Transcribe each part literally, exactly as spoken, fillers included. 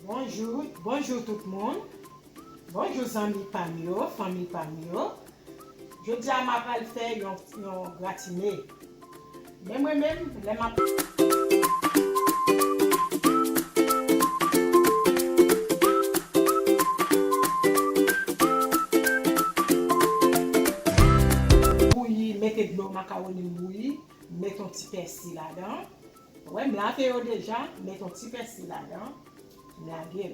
Bonjou, bonjou tout moun. Bonjou zanmi pa m yo, fanmi pa m yo. Jodi a m apral fè yon, yon gratine. Men mwen menm, lè m ap bouyi, mete dlo makawoni m bouyi, mete yon ti pèsi ladan. Wè, m lave yo deja, mete yon ti pèsi ladan, m lage l.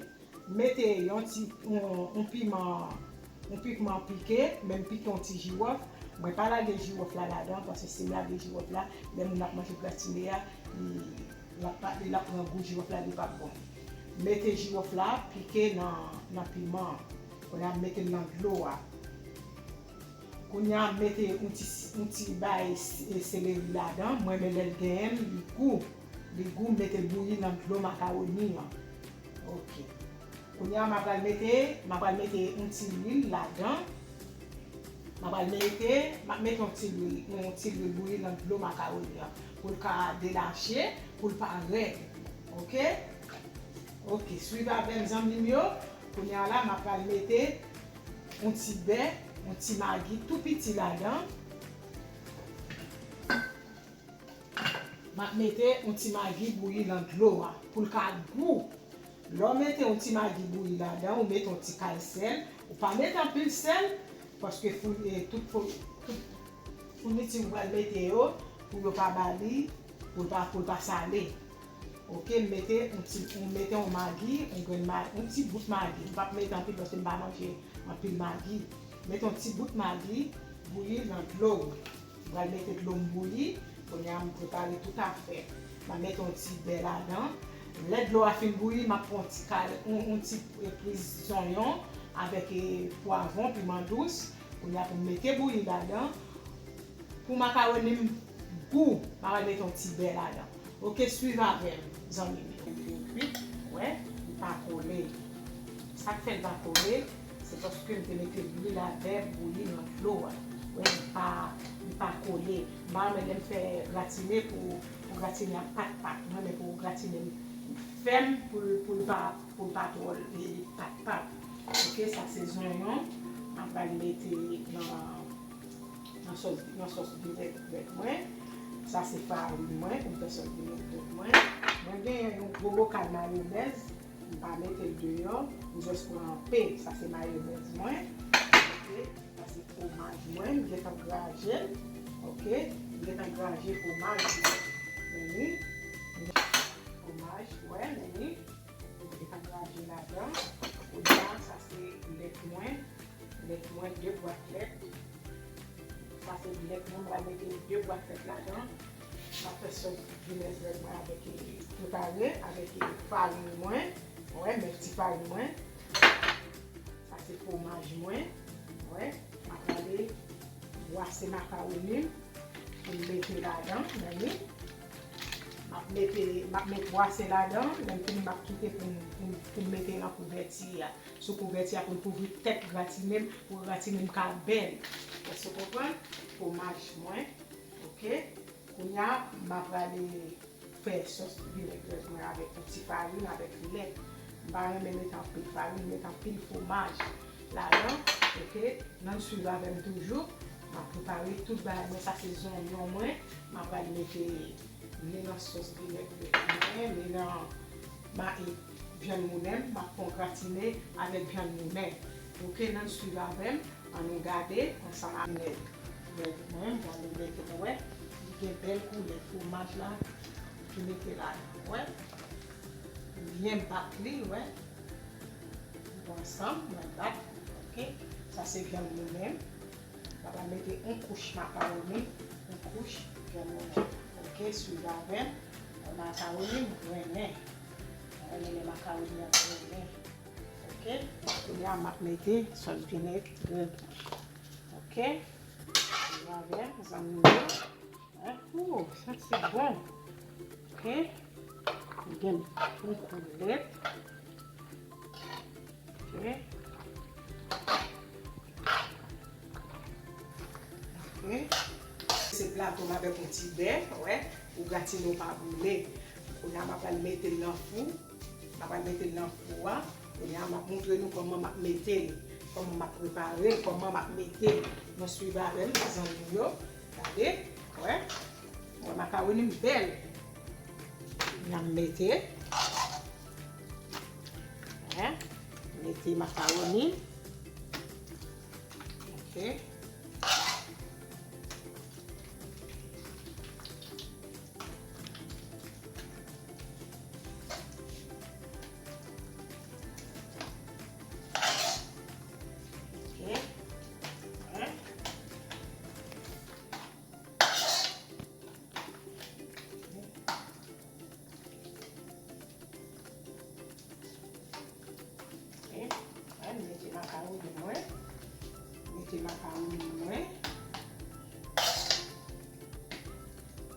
Mete yon ti, yon, yon piman, yon piman pike, men m pike yon ti jiwòf. Mwen pa lage jiwòf la ladan, paske si m lage jiwòf la, lè moun ap manje gratine a, li, l ap pa, li ap pran gou jiwòf la, li p ap bon. Mete jiwòf la, pike nan, nan piman an. Kounye a, mete l nan dlo a. Kounye a, mete yon ti, yon ti bay s-, e, seleri ladan. Mwen renmen lè l genyen, li gou. Li gou, mete l bouyi nan dlo makawoni an. Ok. Kounye a, m apral mete, m apral mete yon ti lwil ladan. M apral mete, m ap mete yon ti lwil, yon ti lwil bouyi nan dlo makawoni an. Pou l ka delache, pou l pa rèd. Ok? Ok, swiv avè m, zanmi m yo. Kounye a la, m apral mete yon ti bè, yon ti magi tou piti ladan. M ap mete yon ti magi bouyi nan dlo a pou l ka gou. Lè w mete yon ti magi bouyi ladan, ou mete yon ti kal sèl. Ou pa mete anpil sèl, paske founi-, eh, tout fo-, tout founiti ou pral mete yo, pou yo pa ba li, pou l pa, pou l pa sale. Ok, m mete yon ti, m mete yon magi, yon grenn ma-, yon ti bout magi. M p ap mete anpil paske m pa manje anpil magi. Mete yon ti bout magi, bouyi nan dlo. M pral mete dlo m bouyi. Kounye a, m prepare tout afè. M a mete yon ti bè ladan. Lè dlo a fin bouyi, m ap pran yon ti kal, yon, yon ti, eh, priz zonyon avèk, eh, pwavwon, piman dous. Kounye a pou m mete bouyi ladan. Pou makawoni m gou, m a mete yon ti bè ladan. Ok, swiv avè m, zanmi m yo. Li kwit, wè, li pa kole. Sa k fè l pa kole, se paske m te mete lwil avè bouyi nan dlo a. Wè, li pa, li pa kole. M pa renmen lè m fè gratine pou, pou gratine a pat pat. Mwen renmen pou gratine m fèm pou, pou l pa, pou l pa twò li, li pat pat. Ok, sa se zonyon. M ap pral mete nan nan sòs, nan sòs vinèg vèt mwen. Sa se farin mwen pou m fè sòs vinèg vèt mwen. Mwen genyen yon gwo bokal mayonèz, m pa mete l deyò, m jis pran pe, sa se mayonèz mwen. Ok, sa se fwomaj mwen, m gentan graje l. Ok, m gentan graje fwomaj mwen. Men li, fwomaj, wè, men li, m gentan graje ladan. Kounye a, sa se lèt mwen. Lèt mwen, de bwat lèt. Sa se lèt mwen, m pral mete de bwat lèt ladan. M ap fè sòs vinèg vèt mwen avèk, eh, prepare avèk, eh, farin mwen. Wè, men ti farin mwen. Sa se fwomaj mwen. Wè, m ap prale bwase makawoni m pou m mete ladan, men li. M ap mete, m ap met bwase ladan, lè m fini m ap kite pou m, pou m, pou m mete nan kouvèti a. Sou kouvèti a pou l kouvri tèt gratine m, pou gratine m ka bèl. Èske w konprann? Fwomaj mwen, ok. Kounye a, m ap prale fè sòs vinèg vèt mwen avèk yon ti farin, avèk lèt. M pa renmen mete anpil farin, mete anpil fwomaj ladan, ok. N ann swiv avè m toujou. M ap prepare tout bagay mwen. Sa se zonyon mwen. M ap pral mete li nan sòs vinèg vèt mwen, li nan ma-, e, vyann moulen m, m ap fè yon gratine avèk vyann moulen. Ok, n ann swiv avè m, ann nou gade ansanm avè m. Vyann moulen m, gade bèl ke nou wè, li gen bèl koulè fwomaj la, ki mete la, wè. Byen bat li, wè. Li ansanm, mwen bat, ok. Sa se vyann moulen m. M ap mete yon kouch makawoni, yon kouch vyann moulen. Ok, swiv avè m. Makawoni m grennen. Mwen renmen lè makawoni an grennen. Ok, kounye a m ap mete sòs vinèg vèt mwen. Ok, swiv avè m, zanmi m yo. Hein? Ooh, santi bon. Ok. Li gen yon koulè. Ok. Ok. Se plato m avèk yon ti bè, wè, pou gratine w pa boule. Kounye a m ap al mete l nan fou. M Pral mete l nan fou a. Kounye a, m ap montre nou kòman m ap mete l, kòman m ap prepare l, kòman m ap mete l. Nou swiv avè m, zanmi m yo. Gade, wè. Wè, makawoni m bèl. N ap mete. Wè. Mete makawoni. Ok. Ok. Wè. Ok. Wè, m mete makawoni mwen. Mete makawoni mwen.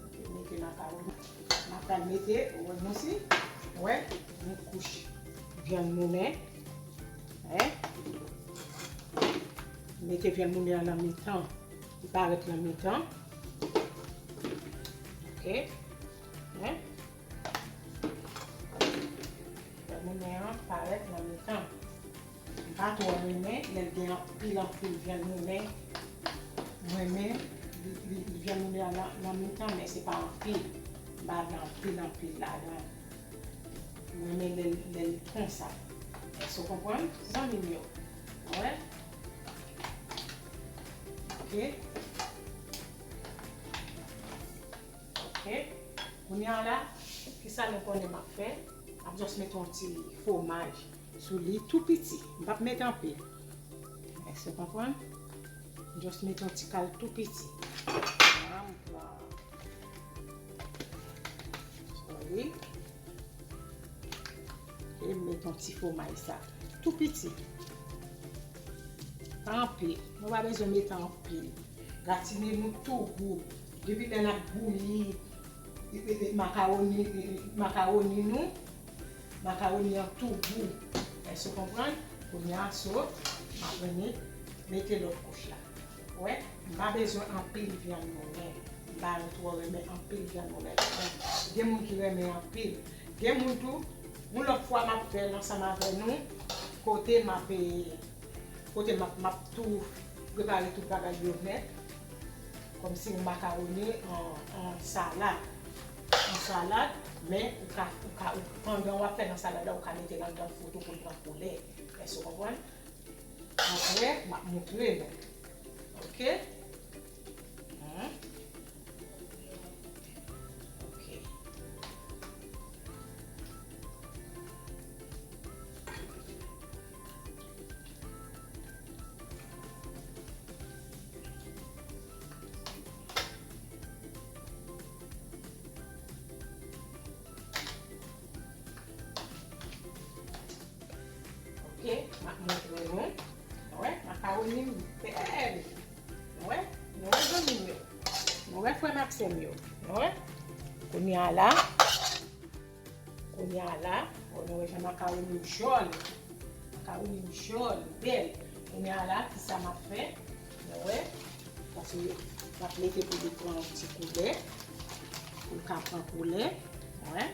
Ok, mete makawoni. M ap pral mete, ou wè, nou si, wè, yon kouch vyann moulen. Wè. Mete vyann moulen an nan mitan. Li parèt nan mitan. Ok. Wè. Vyann moulen an parèt nan mitan. M pa twò renmen lè l gen anpil, anpil vyann moulen. M renmen li, li, li vyann moulen an nan, nan mitan, men se pa anpil. M pa vle anpil, anpil ladan. M renmen lè, lè l konsa. Èske w konprann, zanmi m yo? Wè. Ok. Ok. Kounye a la, kisa nou konnen m ap fè? M ap just mete yon ti fwomaj sou li tou piti. M p ap mete anpil. Èske w konprann? M just mete yon ti kal tou piti. La, m pran, sorry. E m mete yon ti fwomaj sa. Tou piti. Pa anpil. Nou pa bezwen mete anpil. Gratine nou tou gou. Depi lè n ap bouyi, e, e, e, makawoni, e, e, makawoni nou, makawoni an tou gou. Èske w konprann? Kounye a, so, m ap vini mete lòt kouch la. Wè, m pa bezwen anpil vyann moulen. M pa twò renmen anpil vyann moulen. Gen moun ki renmen anpil. Gen moun tou, yon lòt fwa m ap fè l ansanm avè nou, kote m ap, e, kote m ap, m ap tou prepare tout bagay yo nèt. Kòmsi yon makawoni an, an salad. An salad, men ou ka, ou ka, ou, pandan w ap fè nan salad la, ou ka mete l anndan fou tou pou l pran koulè. Èske w konprann? Apre, m ap montre nou. Ok? Hmm. Ok. Ok, m ap montre nou. Nou wè, makawoni m bèl. Nou wè, nou wè zanmi m yo. Nou wè frè m ak sè m yo. Nou wè. Kounye a la, kounye a la, bon, nou wè jan makawoni m jòn. Makawoni m jòn, bèl. Kounye a la, kisa m ap fè? Nou wè, paske m ap mete pou li pran yon ti koulè, pou l ka pran koulè. Wè.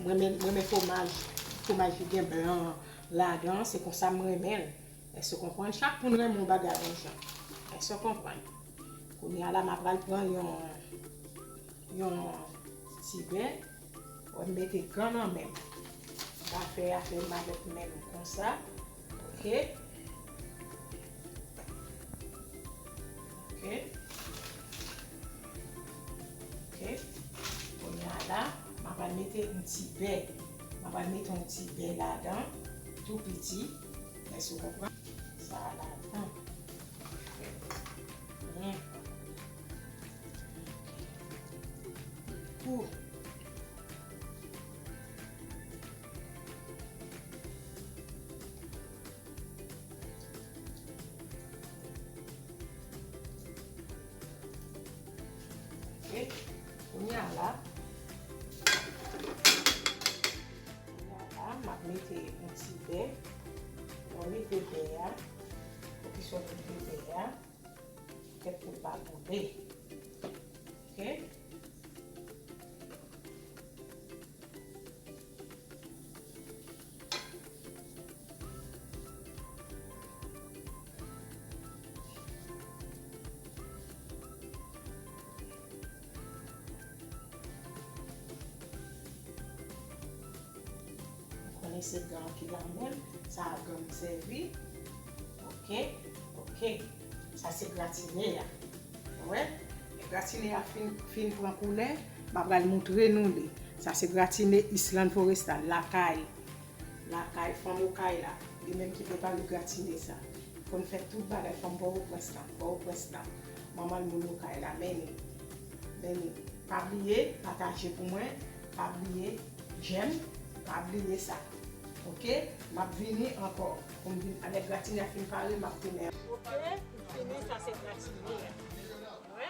Mwen menm, mwen menm fwomaj, fwomaj ki gen blan ladan, se konsa m renmen l. Èske w konprann? Chak moun renmen yon bagay yon jan. Èske w konprann? Kounye a la, m ap pral pran yon, yon ti bè. Wè, m mete gran nan men m. M pa fè afè m avèk men m konsa. Ok. Ok. Ok. Kounye a la, m ap al mete yon ti bè. M ap al mete yon ti bè ladan, tou piti. Èske w konprann? Sa a ladan. Byen. Kou. Ok. Kounye a la, kounye a la, m ap mete yon ti bè. Lè w mete bè a, ou ki sot mete bè a, kèt pou l pa boule. Ok? Ok. Men se gan ki la menm, sa a gan m sèvi. Ok, ok. Sa se gratine a. Ou wè? Lè gratine a fin, fin pran koulè, m ap pral moutre nou li. Sa se gratine Island Forestal, lakay. Lakay, fanm Okay la. Li menm ki prepare gratine sa. Konn fè tout bagay fanm Pòtoprens lan, Pòtoprens lan. Manman l moun Okay la, men li. Men li. Pa bliye pataje pou mwen, pa bliye j'aime, pa bliye sa. Ok? M ap vini ankò. Pou m vin, lè gratine a fin pare, m ap tounen. Ok, m fini, sa se gratine a. Wè?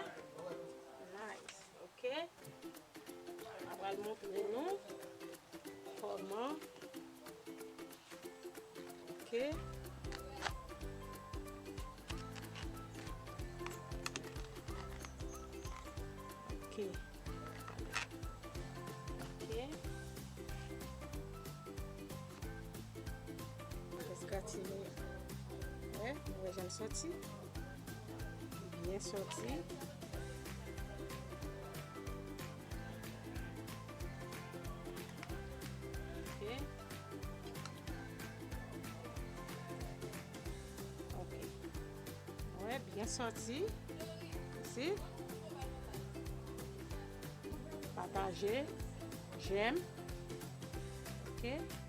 Nice. Ok? M ap pral montre nou kòman. Ok. Ok. Ok. Jis gratine. Wè, nou wè jan l soti. Li byen soti. Ok. Ok. Wè, byen soti. Isi. Pataje. J'aime. Ok.